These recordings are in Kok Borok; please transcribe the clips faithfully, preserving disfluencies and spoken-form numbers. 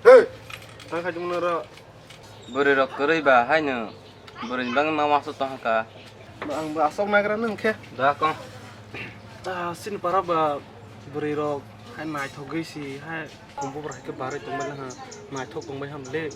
Hey! Ang khaidwng no ro. Bwrwi rok kwrwi ba haino bwrwi ni bagwi ma wasuk tong kha. Ang bo aswk nagra nang khe. Da kong. Ah, sini para ba bwrwi rok hai naithogwi si hai khumbu bwrwi hai khe barwi tongbai ha naithok tongbai ham le.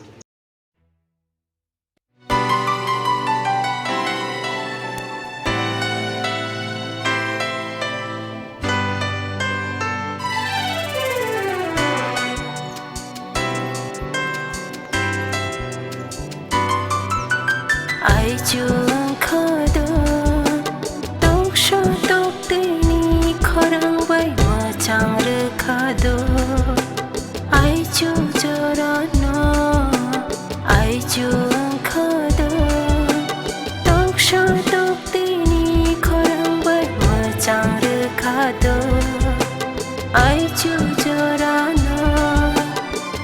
Aichu wngkha do, toksa toktwini khorang bai mwchang rwkha do. Aichu jorano, aichu wngkha do, toksa toktwini khorang bai mwchang rwkha do. Aichu jorano,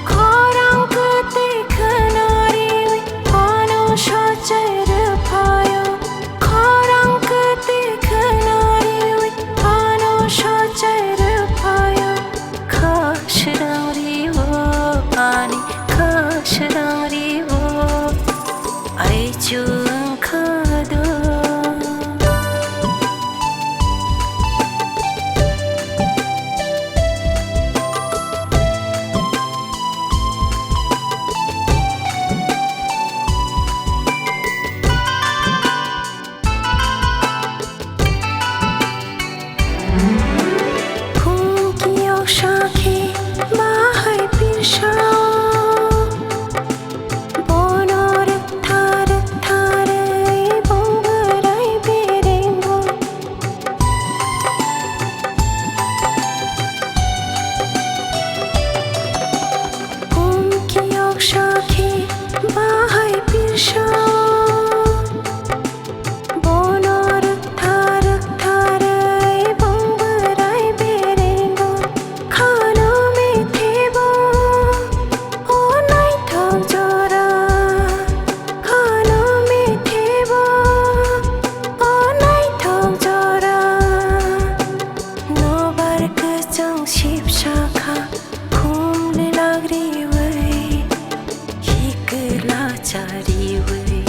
khorang kwtwi khwnariwi, ano sochai rwphaio. Khorang kwtwi khwnariwi, ano sochai rwphaio. Kha srang rio, ani kha srang rio, aichu wngkha do. Khum kiyok sakhe bahai pirsao, bono rwktha rwktha rwi bong bwrai berengo. Khum kiyok sakhe bahai pirsao, bono rwktha rwktha rwi bong bwrai berengo. Khano mithebo o naithok jora, khano mithebo o naithok jora. Nobar kwchang sipsa kha, khum lilak riwi, hikla chariwi,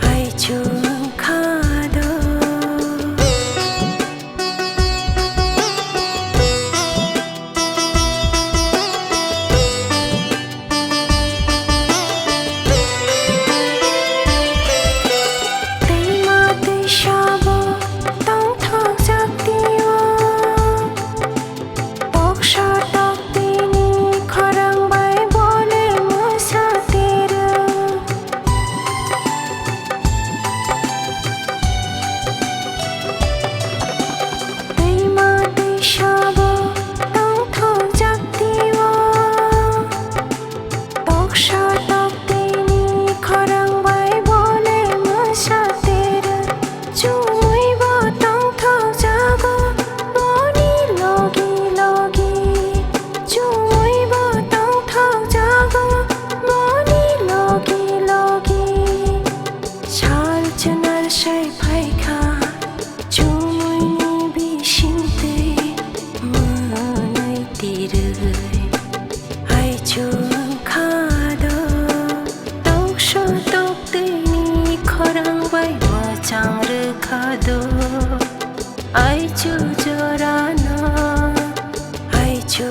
aichu wngkha do. Twima twisabo tongthokjak tio, toksa toktini khorang bai bole mwsa tiro. Twima twisabo tongthokjak tio, toksa toktini khorang bai bole mwsa tiro. Chumui bo tongthokjago boni logi logi, chumui bo tongthokjago boni logi logi. Sal chwnar sai phaikha, chumuini bisingtwi mwnwi tirwi, aichu wngkha do. Toksa toktwini khorang bai mwchang rwkha do. Aichu jorano, aichu